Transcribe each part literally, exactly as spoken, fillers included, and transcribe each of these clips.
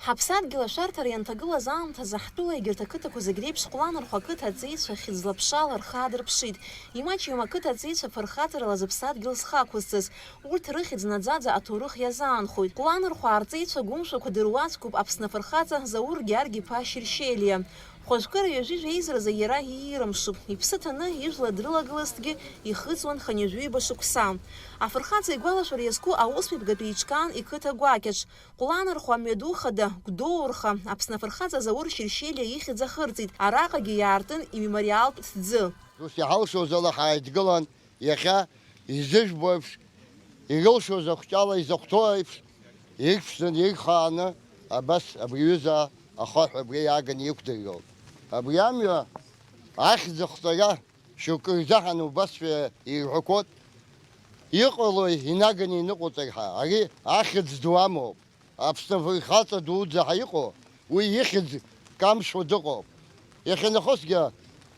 Ҳаԥсадгьыл ашәарҭара ианҭагылаз аамҭазы ҳтәыла егьырҭ ақыҭақәа зегь реиԥш Ҟәланырхәа ақыҭа аҵеицәа хьыӡла ԥшала рхы аадырԥшит. Имаҷҩым ақыҭа аҵеицәа фырхаҵарала зыԥсадгьыл зхы ақәызҵаз. Урҭ рыхьӡ наӡаӡа аҭоурых иазаанхоит. Ҟәланырхәа арҵеицәа гәымшәақәа дыруаӡәкуп Аԥсны афырхаҵа Заур Гьаргь-иԥа Шьыршьелиа. Хәажәкыра ҩажәи жәеизаразы иара иирымшуп. Иԥсы ҭаны ижәла дрылагылазҭгьы ихыҵуан хынҩажәи ҩба шықәса. Афырхаҵа игәалашәара иазку аусмҩаԥгатә еиҿкаан иқыҭа гәакьаҿ. Ҟәланырхәа амҩаду хада Гәдоурха Аԥсны афырхаҵа Заур Шьыршьелиа ихьӡ ахырҵеит, араҟагьы иаартын имемориалтә ҭӡы. Ус иҳалшоз ала ҳааидгылан, иахьа изыжәбо еиԥш, ирылшоз ахәҷала изахәҭоу еиԥш, ирԥшӡаны, ирхааны, абас абри аҩыза ахаҳә абри иааганы иқәдыргылт. Абри амҩа ахьӡ ахҵара шьоукы рзаҳаны убасшәа ирҳәақәоит, иҟалои инаганы иныҟәоҵар ҳәа, ари ахьӡ ду амоуп. Аԥсны афырхаҵа дуӡӡа ҳәа иҟоу, уи ихьӡ камшәо дыҟоуп. Иахьанахысгьы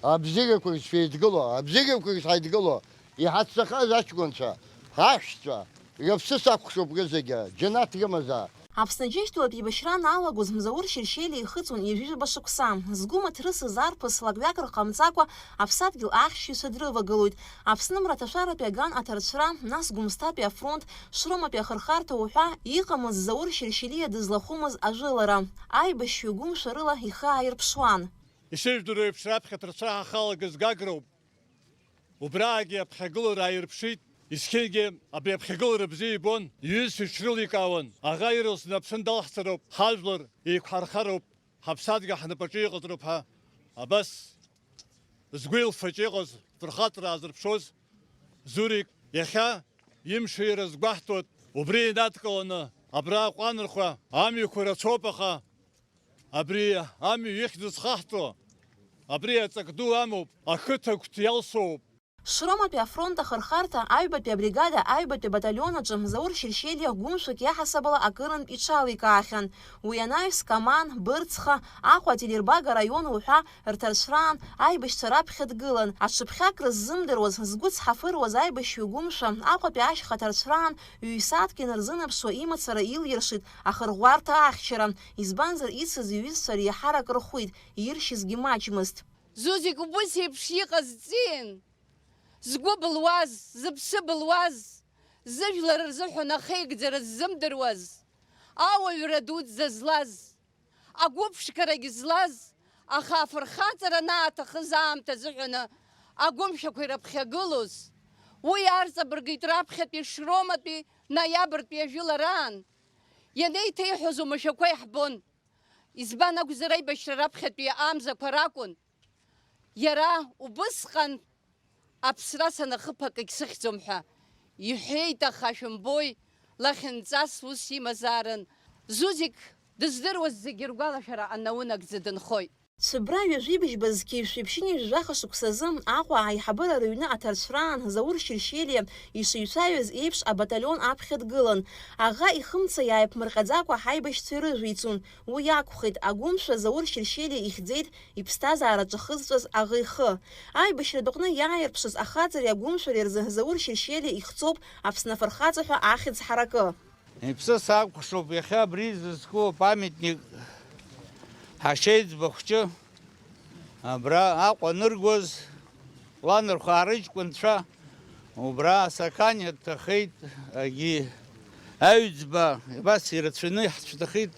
абзиарақәа рзы шәеидгыло, абзиарақәа рзы ҳаидгыло, иҳацәцахаз аҷкәынцәа, ҳаҳәшьцәа, рыԥсы сакәхшоуп рызегьы, џьанаҭ рымазаап. Аԥсны Џьынџьтәылатә еибашьра аналагоз Мзаур Шьыршьелиа ихыҵуан ҩажәи жәаба шықәса. Згәы маҭрысыз арԥыс лакҩак рҟамҵакәа аԥсадгьыл ахьшьцәа дрывагылоит. Аԥсны мраҭашәаратәи аган аҭарцәра, нас Гәымсҭатәи афронт, Шроматәи ахырхарҭа уҳәа иҟамыз Заур Шьыршьелиа дызлахәымыз ажәылара. Аибашьҩы гәымшәа рыла ихы ааирԥшуан. Ишыжәдыруа еиԥш, раԥхьа аҭарцәра ҳахалагаз Гагроуп. Убраагьы аԥхьагылара ааирԥшит, есқьынгьы абри аԥхьагылара бзиа ибон, иҩызцәа иҽрыликаауан, аӷа ирылсны Аԥсны далаҳҵароуп, ҳажәлар еиқәҳархароуп, ҳаԥсадгьыл ҳнапаҿы иҟаҵароуп ҳәа. Абас згәи лфаҿи иҟаз фырхаҵара аазырԥшуаз Зурик иахьа имшира згәаҳҭоит, убри инадкыланы абра Ҟәланырхәа амҩақәа рацәоуп, аха абри амҩа ихьӡ зхаҳҵо, абри аҵак ду амоуп, ақыҭа агәҭа иалсоуп. Шроматәи афронт ахырхарҭа аҩбатәи абригада аҩбатәи абаталион аҿы Заур Шьыршьелиа гәымшәак иаҳасабала акырынтә иҽаликаахьан. Уи анаҩс Каман, Бырцха, Аҟәа ателербага араион уҳәа рҭарцәраан аибашьцәа раԥхьа дгылан. Аҽыԥхьак рыззымдыруаз, згәы цҳафыруаз аибашьҩы гәымшәа Аҟәатәи ашьха аҭарцәраан ҩ-сааҭк инарзынаԥшуа имацара илиршеит ахырӷәӷәарҭа ахьчара, избанзар ицыз иҩызцәа реиҳарак рхәит, иршьызгьы маҷмызт. Зузик убыс еиԥш иҟаз ҵиин, згәы былуаз, зыԥсы былуаз, зыжәлар рзыҳәан ахеигӡара ззымдыруаз, ауаҩра дуӡӡа злаз, агәыԥшқарагь злаз, аха афырхаҵара анааҭахыз аамҭа азыҳәаны агәымшәақәа ирыԥхьагылоз, уи арҵабыргит раԥхьатәи Шроматәи ноиабртәи ажәылараан, ианеиҭеиҳәоз оумашәақәа иаҳбон. Избан акәзар, аибашьра раԥхьатәи амзақәа ракәын. Иара убысҟан аԥсра санахыԥ акагь сыхьӡом ҳәа иҳәеит, аха шәымбои, лахьынҵас ус имазаарын. Зузик дыздыруаз зегьы ргәалашәара анаунагӡа дынхоит. Цәыббра ҩажәи быжьба зқьи жәшәи ԥшьынҩажәи жәаха шықәсазы Аҟәа аиҳабыра рыҩны аҭарцәраан Заур Шьыршьелиа ишыҩцәаҩыз еиԥш абаталион аԥхьа дгылан. Аӷа ихымца иааиԥмырҟьаӡакәа ҳаибашьцәа ирыжәицун. Уи акәхеит, агәымшәа Заур Шьыршьелиа ихьӡеит иԥсҭазаара ҿахызҵәаз аӷа ихы. Аибашьратә аҟны иааирԥшыз ахаҵареи агәымшәареи рзы Заур Шьыршьелиа ихҵоуп Аԥсны афырхаҵа ҳәа ахьӡ ҳаракы. Иԥсы сакәхшоуп, иахьа абри изызку памятник ҳашьеиҵба хәҷы абра Аҟәа аныргоз, Ҟәланырхәаа рыҷкәынцәа убра асаканиа дҭахеит, агьи аҩӡба, абас ирацәаны иаҳцәҭахеит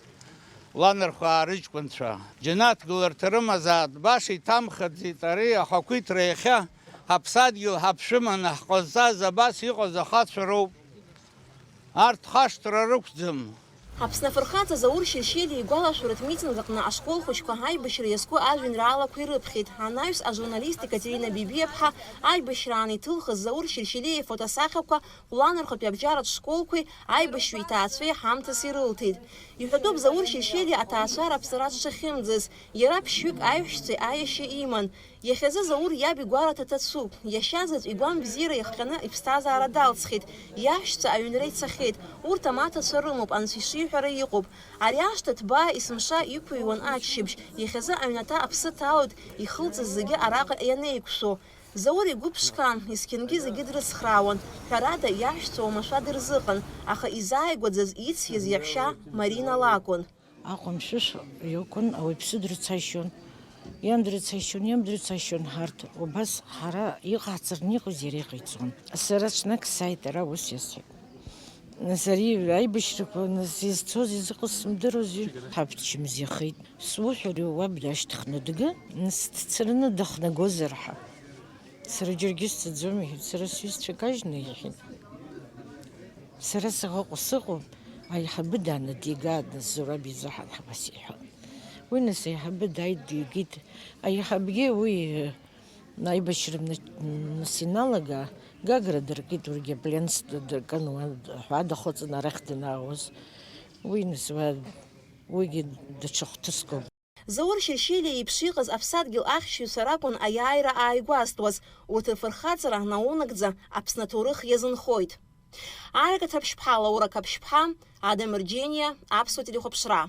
Ҟәланырхәаа рыҷкәынцәа. Џьанаҭ гыларҭа рымазаат, баша иҭамхаӡеит ари ахақәиҭра иахьа, ҳаԥсадгьыл ҳаԥшәыманы ҳҟазҵаз абас иҟаз ахацәа роуп. Арҭ хашҭра рықәӡам. Аԥсны афырхаҵа Заур Шьыршьелиа игәалашәаратә митинг аҟны ашкол хәыҷқәа аибашьра иазку ажәеинраалақәа ирыԥхьеит. Анаҩс ажурналист Екатерина Бибиаԥҳа аибашьраан иҭылхыз Заур Шьыршьелиа ифотосахьақәа Ҟәланырхәатәи абџьаратә школқәеи аибашьҩы иҭаацәеи ҳамҭас ирылҭеит. Иҳәатәуп, Заур Шьыршьелиа аҭаацәара аԥсра дшахьымӡаз. Иара ԥшьҩык аиҳәшьцәеи аиашьеи иман. Иахьазы Заур иаб игәараҭа ҭацәуп. Иашьа заҵә игәамбзиара иахҟьаны иԥсҭазаара далҵхьеит. Иаҳәшьцәа аҩнра ицахьеит. Урҭ амаҭацәа рымоуп, анцәа ишиҳәара иҟоуп. Ари ашҭа ҭбаа есымша иқәыҩуан аччабжь. Иахьазы аҩнаҭа аԥсы ҭалоит, ихылҵыз зегьы араҟа ианеиқәшәо. Заур игәы ԥшқан, есқьынгьы зегьы дрыцхраауан. Ҳәарада, иаҳәшьцәа уамашәа дырзыҟан, аха изааигәаӡаз ициз иаҳәшьа Марина лакәын. Аҟәымшәышә иакәын, ауаҩԥсы дрыцашьон, иан дрыцашьон, иан дрыцашьон, ҳарҭ убас ҳара иҟаҳҵараны иҟаз иара иҟаиҵон. Сара ҽнак сааит, ара ус иасҳәеит. Нас ари аибашьрақәа, нас изцоз изыҟаз сымдыруази, ҳаб дчымазаҩхеит. Суҳәари, уаб дашьҭыхны дга, нас дцараны дахнагозар ҳәа. Сара џьаргьы сцаӡом, иҳәеит, сара сҩызцәа кажьны, иҳәеит. Сара саҟәа сыҟоуп, аиҳабы даанадигааит, нас Зураб изыҳәан ҳәа ус иҳәон. Уи нас аиҳабы дааит, дигеит. Аиҳабгьы уи, э, аибашьра мна-, нас иналага, Гагра дыркит, уигьы апленс д-, дыркын, уа ҳәа дахыҵын арахь данаауаз. Уи нас уа, уигьы даҽа хҭыскуп. Заур Шьашьелиа иеиԥш иҟаз аԥсадгьыл ахьчаҩцәа ракәын аиааира ааигәазтәуаз, урҭ рфырхаҵара наунагӡа Аԥсны аҭоурых иазынхоит. Ааигәа Ҭаԥшьԥҳа, Лаура Қаԥшьԥҳа, Адам Рџьениа, Аԥсуа телехәаԥшра.